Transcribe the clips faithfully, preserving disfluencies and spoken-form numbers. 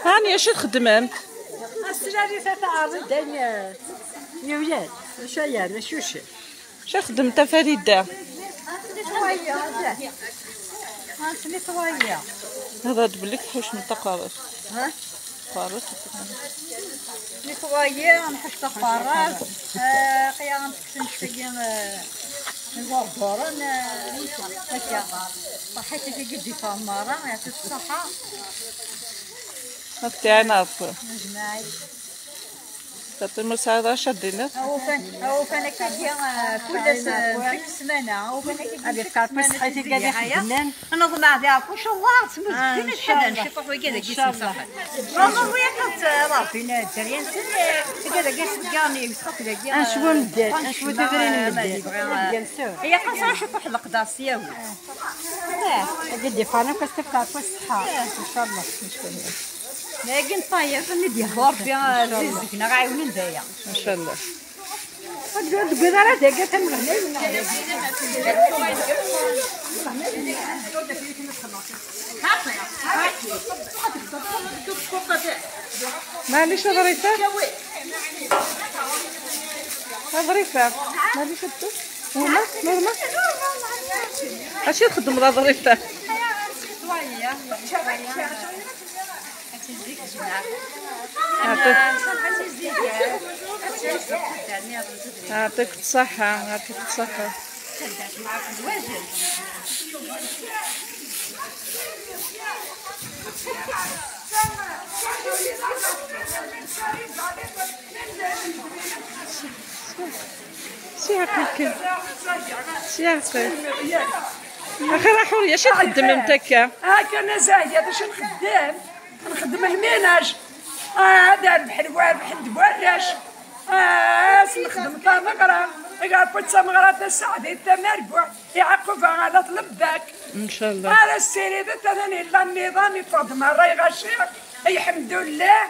Hani acu txeddmemt? Aslali tataɛrḍ dayen. Yewlad, acu aya, acu? Acu txeddmemt a Farida? Netwaya. Netwaya. Hḍer-d belli tḥuccem taqerrust. Ha? Taqerrust. Netwaya, nḥucc taqerrust. Eh, qya ntekksen tagi, eh, iẓerduren, eh, akka. Ṣaḥit i tigi d-iffɣen merra, yeɛṭi ṣṣeḥḥa. Ad k-iɛin Ṛebbi. Ajmaɛi. Xaṭi ma sɛiḍ acu ad d-tiniḍ? Awufan, awufan akkagi, eh, kul ass, eh, mḥekk ssmana. Awufan akkagi ad mḥekk ssmana, ad ixeddmen. Neḍmeɛ di Ṛebbi, ncallah, ad tmuzgin ad ḥadan ciṭuḥ wagi dagi semsaxen. Ṛebbi, eh, dderya-nsen, eh, dagi s-, dagi, eh, ad necwa medden, ad necwa tifrin n medden. Bien sûr. Ilaq-as ara ciṭuḥ leqder s yawi. Ad d-iffɣen akk, ad s-tefk Ṛebbi ṣṣeḥḥa. Ncallah. Dagi n ṭṭayef, mi d-yehdu Ṛebbi, eh, zzizg-nneɣ ɛiwnen d aya. Ncallah. Ur d-wwiḍ ara dagi tameɣnayt. Maɛlic a Ḍrifa. A Ḍrifa. Maɛlic a ddu. Normal, normal. Acu txeddmeḍ a Ḍrifa? يعطيك الصحة، يعطيك الصحة. شي عقلك، شي عقلك. أخي راح حورية، شي تخدم أنت كا؟ هاكا أنا زايد، شو نخدم؟ نخدم الميناج. آه، هذا البحر واربح عند بوراش. آه، نخدم تمغرة. إذا كنت تمغرة تساعدي تمربوع. يعقوب على طلبك. إن شاء الله. على السيرة تناني لا النظام يفرض ما راي غشي. الحمد لله.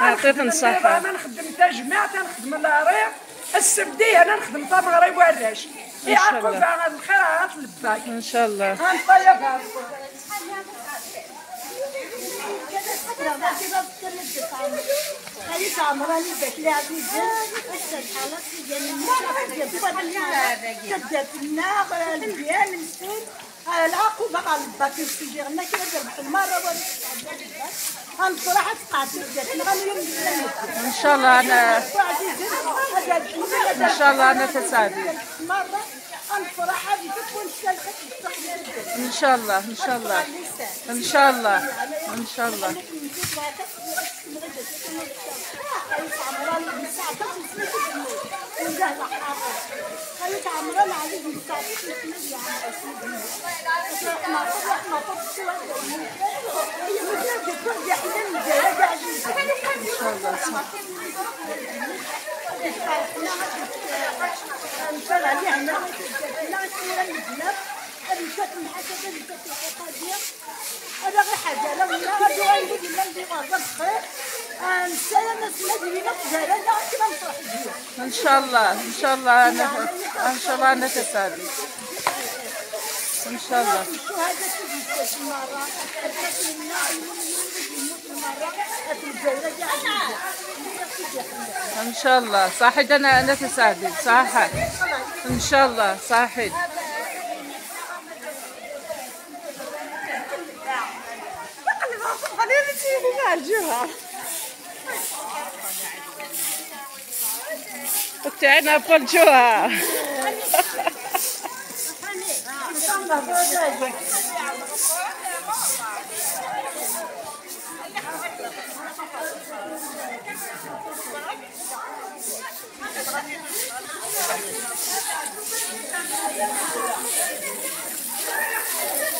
يعطيك الصحة. ما نخدم تجميع، تنخدم العريق. السبدي أنا نخدم تمغرة وراش. إن شاء الله. يعقوب على الخير على طلبك. إن شاء الله. هانطيب. هاي تعمراني بك لي عزيزة. هسه الحالات في جنة. كدت النار، البيان، السن. العقوبة على الباك، يسجي غنا كده جربت المرة ولا. أنا بصراحة تقعد جدت، أنا غير يوم. إن شاء الله أنا، إن شاء الله أنا تساعدي. مرة. إن شاء الله، إن شاء الله. إن شاء الله، إن شاء الله. إن شاء الله، صح. هذا غير حاجة، لا، لا، غادي غنقول لله اللي غير الخير. آه، نسايا الناس الذين في الجهل، لا، كما نفرح بهم. إن شاء الله، إن شاء الله أنا، إن شاء الله أنا تسالي. إن شاء الله. الشهداء في المرة، الناس اللي يموتوا المرة، في الجهل، كاع يجوا. إن شاء الله، صحيت أنا، أنا تسالي، صح. إن شاء الله، صحيت. تعالى ناكل جوع.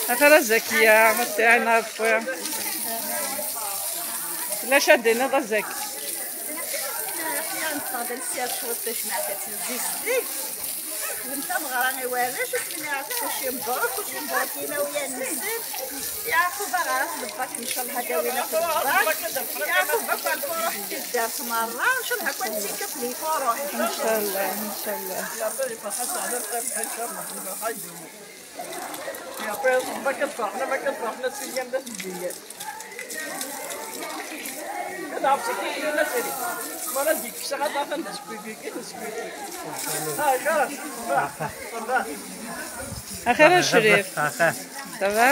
أخرى زكية، متعنا خويا. لا شادين، هذا زكي. نستخدم السير شوية باش ما تتلزيش. خدمت مغراني والو، شفت من يعطيك كلشي مبروك، كلشي مبروك لينا ويا المسلم. يعقوب راه ربك إن شاء الله داوينا في الدار. يعقوب كنكون روح في الدار مرة، إن شاء الله كون تيكت لي فوروح. إن شاء الله، إن شاء الله. Après, ma kan ferḥen, ma kan ferḥen, ad s-iniɣ d atezdiyat. Ad ɛebseɣ tikli n asri. Ma ara d-yekkes, ad afen d askuti, kan askuti. Ah, xalaṣ. Axir a Crif. Ça va?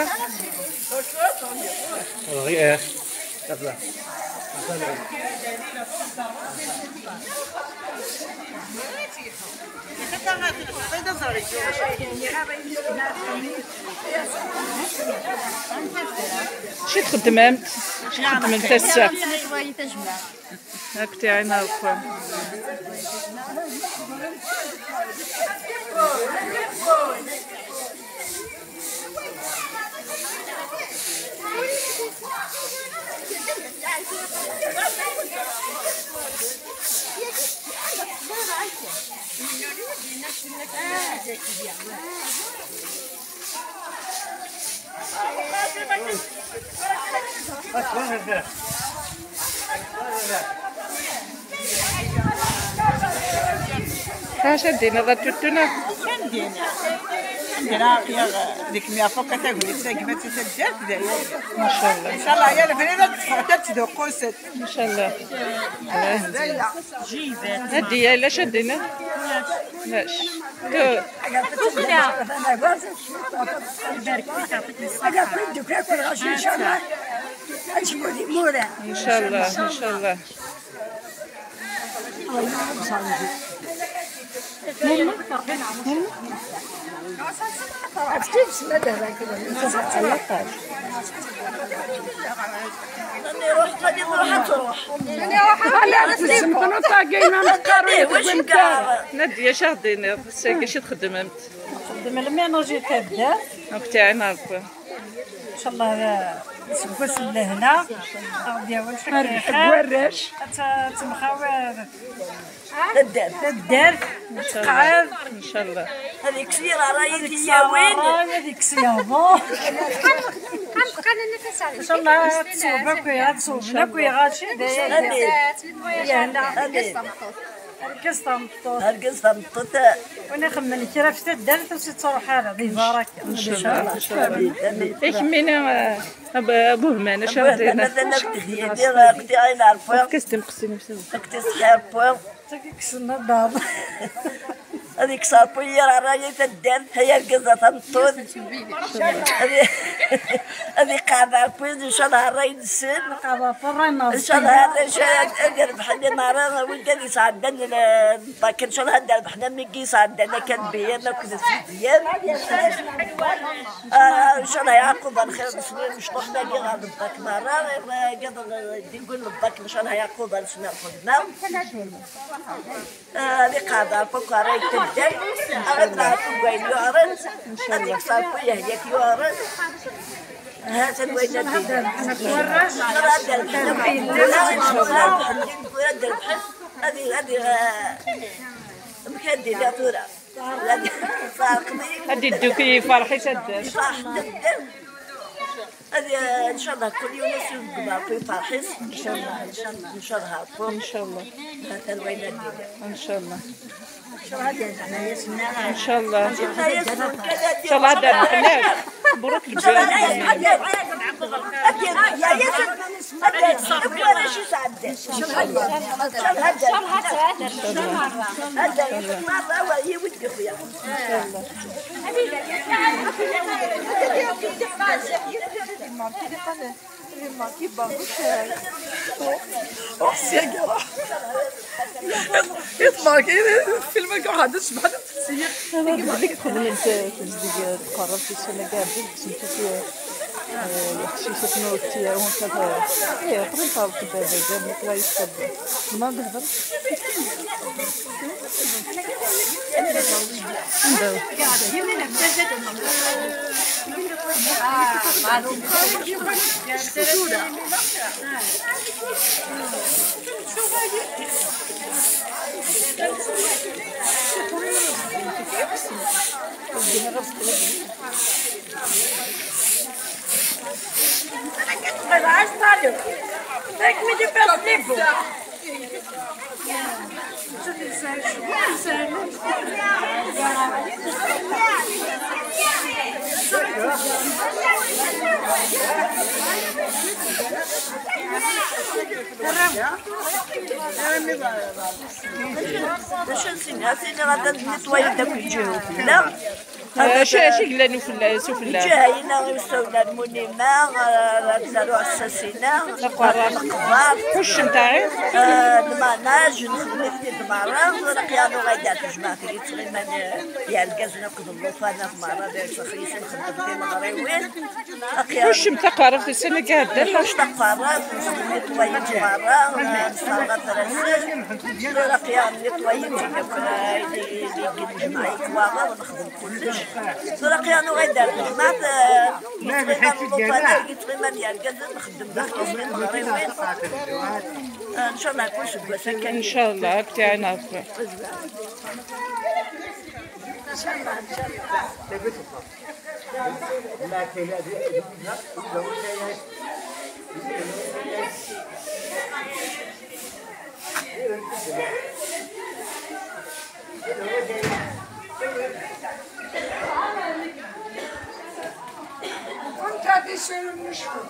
Acu txeddmemt? Acu txeddmemt ass-a? Akk tiɛina uqwa. Acu ad d-tiniḍ a Tuttuna? Anda ara aql-aɣ deg mi afuk a tagnit tagmat i taddart d aya. Macallah. Incallah ya lebrid ad teffeɣ ad tduqquset. Macallah. Hadi ya lac ad d-tiniḍ? Lac. Tu- Incallah, incallah. Nadia, acu ad d-tiniḍ? Sagi, acu txeddmemt? Xeddem lménage i taddart. Akk tiɛina Rebbi. Incallah, aseggas n lehna, ad ɣ-d-yawi lxir. Ad t-, ad temxawi taddart. Taddart, ad tqeɛɛed. Incallah. Ad yekkes ṛṛay i t-yawin. Ad yekkes yeɛḍu. Incallah, ad tṣewweb akk, ad tṣewweb akk iɣaci. Amin. Amin. Argaz tameṭṭut. Argaz tameṭṭut. Win ixemmen kra ɣef taddart ur s-ittruḥ ara, di baraka. Incallah, incallah. Amin, amin. Ikemmini, eh, ab-, abuhman, acu ara d-iniɣ? Abuhman, ad d-iniɣ, ad d-iniɣ, ad d-iniɣ. Efk-as timqessin, efk-as. Ad k-tiṣeḥḥi Rebbi. Kksen aḍar. Ad yekkes Rebbi yir ṛṛay i taddart, ay argaz a tameṭṭut. Ad i-, ad iqeɛɛed Rebbi, incallah, ṛṛay-nsen. Iqeɛɛed Rebbi ṛṛay-nsen. Incallah, ad, ad, ad irebḥen i meṛṛa, wid ad yesɛeddan l-, lbac, incallah, ad d-rebḥen am wigi yesɛeddan akka Biyan akked Sidi Biyan. Ah, incallah, yeɛqub lxir, nesmi mecṭuḥen-agi ɣer lbac meṛṛa, d-iggul lbac, incallah, yeɛqub lxir lxedma. Ah, ad iqeɛɛed Rebbi akk ara yettedden, ad nɛerf deg wayen yuɛren, ad yekkes Rebbi lehlak yuɛren. Ha-t-an wayen ad d-yini. Ad d-rebḥen, ad d-rebḥen, ad d-rebḥen, ad d-, ad d-, ah, amek ad d-iniɣ tura? Ad d-, ad d-iddukel yefreḥ i taddart. Yefreḥ i taddart. Ad, incallah, kul yiwen ad s-yegzem Rebbi lferḥ-is. Incallah, incallah. Incallah, Rebbi. Incallah. Ha-t-an wayen ad d-iniɣ. Incallah. Incallah. Incallah, ad d-rebḥen. Mebṛuk lǧar. Iḍ-agi, film-agi, waḥed ssbeḥ d tefsirt. Amek txedmemt tezdeg tqerrabt ussan-agi ɛeddi deg-sent, eh, leḥcicat ma ur tt-yarunt, eh, eh, ṭṭbib ɣer ṭṭbib, d amek la yesfad. Tzemreḍ ad d-thedreḍ? Anda? D acu n sin? Asin ɣad ad netwayeḍ akk lǧiha ufella. Acu, acu i yellan ufella, s ufella? Lǧiha-ina i usawla n Munima, ad naru Ɛessasina, Taqerrabt. Leqbar. Ḥuccem taɣi? Lmanaj, nexdem-it-id merra, ur aqyanu ɣayda tejmaɛt yettɣiman yergazen akked llufan merra d asaxis nxeddem timeɣriwin. Ḥuccem taqerrabt ussan-agi iɛeddan. Ḥucc taqerrabt, netwayeḍ merra, nesserɣ atrasen. Tura aqyar netwayeḍ-id akk, ayen i, i, i d-nejmeɛ i ttwaɣeḍ, nexdem kullec. Tura aqyar nuɣal d arnejmaɛt, yettɣiman llufan, yettɣiman yergazen, nxeddem d axxis timeɣriwin. Ncallah kul seg wass akka. Ncallah, ad k-iɛin Rebbi. كنت هذه سنة نشكر.